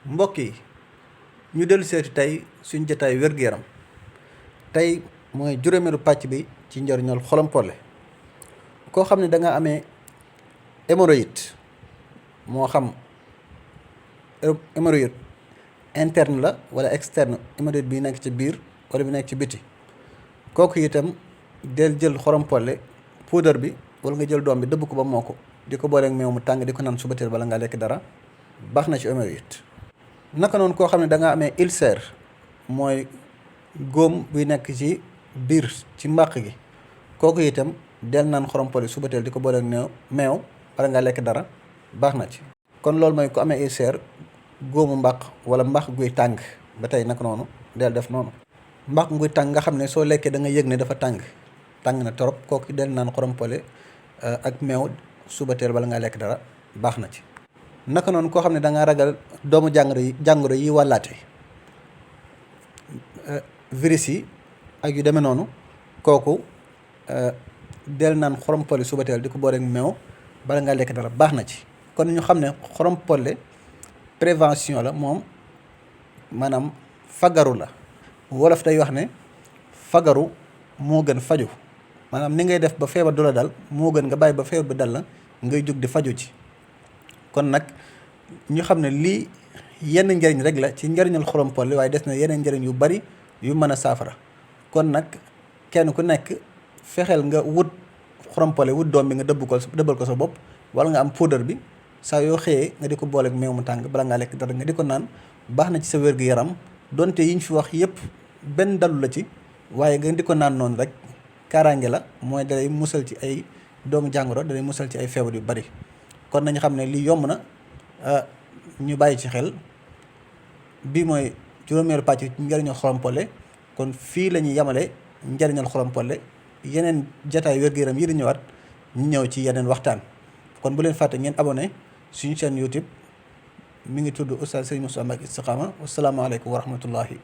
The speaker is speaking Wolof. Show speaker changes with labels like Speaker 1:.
Speaker 1: mbokk yi ñu dellu seeti tey suñ jotaay wér-gu-yaram tey mooy juróomeelu pàcc bi ci njëriñal xolompolle koo xam ne da nga amee hémorroïde moo xam hémorroïde interne la wala externe hémorroïde bi nekk ci biir wala bi nekk ci biti kooku itam del jël xolompolle poudre bi wala nga jël doom bi dëbb ko ba moo ko di ko booleeg meew mu tàng di ko naan suba teel bala ngaa lekk dara baax na ci hémorroïde. naka noonu koo xam ne da nga amee ulcère mooy góom buy nekk ci biir ci mbàq gi kooku itam del naan xorompole suba teel di ko booleeg meew bala ngaa lekk dara baax na ci. kon loolu mooy ku amee ulcère góomu mbàq wala mbàq guy tàng ba tey naka noonu del def noonu. mbàq guy tàng nga xam ne soo lekkee da nga yëg ne dafa tàng na torop kooku del naan xorompole ak meew suba teel bala ngaa lekk dara baax na ci. naka noonu koo xam ne da nga ragal doomu jàngoro yi wàllaate virus yi ak yu demee noonu kooku del naan xorompole suba teel di ko booleeg meew bala ngaa lekk dara baax na ci. kon ñu xam ne xorompole prévention la moom maanaam fagaru la wolof day wax ne fagaru moo gën faju maanaam ni ngay def ba feebar du la dal moo gën nga bàyyi ba feebar bi dal la ngay jóg di faju ci. kon nag ñu xam ne lii yenn njëriñ rek la ci njëriñal xorompole waaye des na yeneen njëriñ yu bari yu mën a saafara kon nag kenn ku nekk fexeel nga wut xorompole wut doom bi nga dëbbal ko sa bopp wala nga am poudre bi saa yoo xëyee nga di ko booleeg meew mu tàng bala ngaa lekk dara nga di ko naan baax na ci sa wér-gu-yaram donte yiñ fi wax yépp benn dalu la ci waaye nga di ko naan noonu rek kaaraange la mooy dalay musal ci ay doomu jàngoro dalay musal ci ay feebar yu bari. kon nañu xam ne lii yomb na ñu bàyyi ci xel bii mooy juróomeelu pàcc ci njëriñal xorompole kon fii la ñuy yemale njëriñal xorompole yeneen jataay wér-gu-yaram yi di ñëwaat ñu ñëw ci yeneen waxtaan kon bu leen fàtte ngeen abonné suñu chaîne YouTube mi ngi tudd Oustaz Serigne Moustapha Mbacké Istikhama wasalaamaaleykum wa rahmatullahi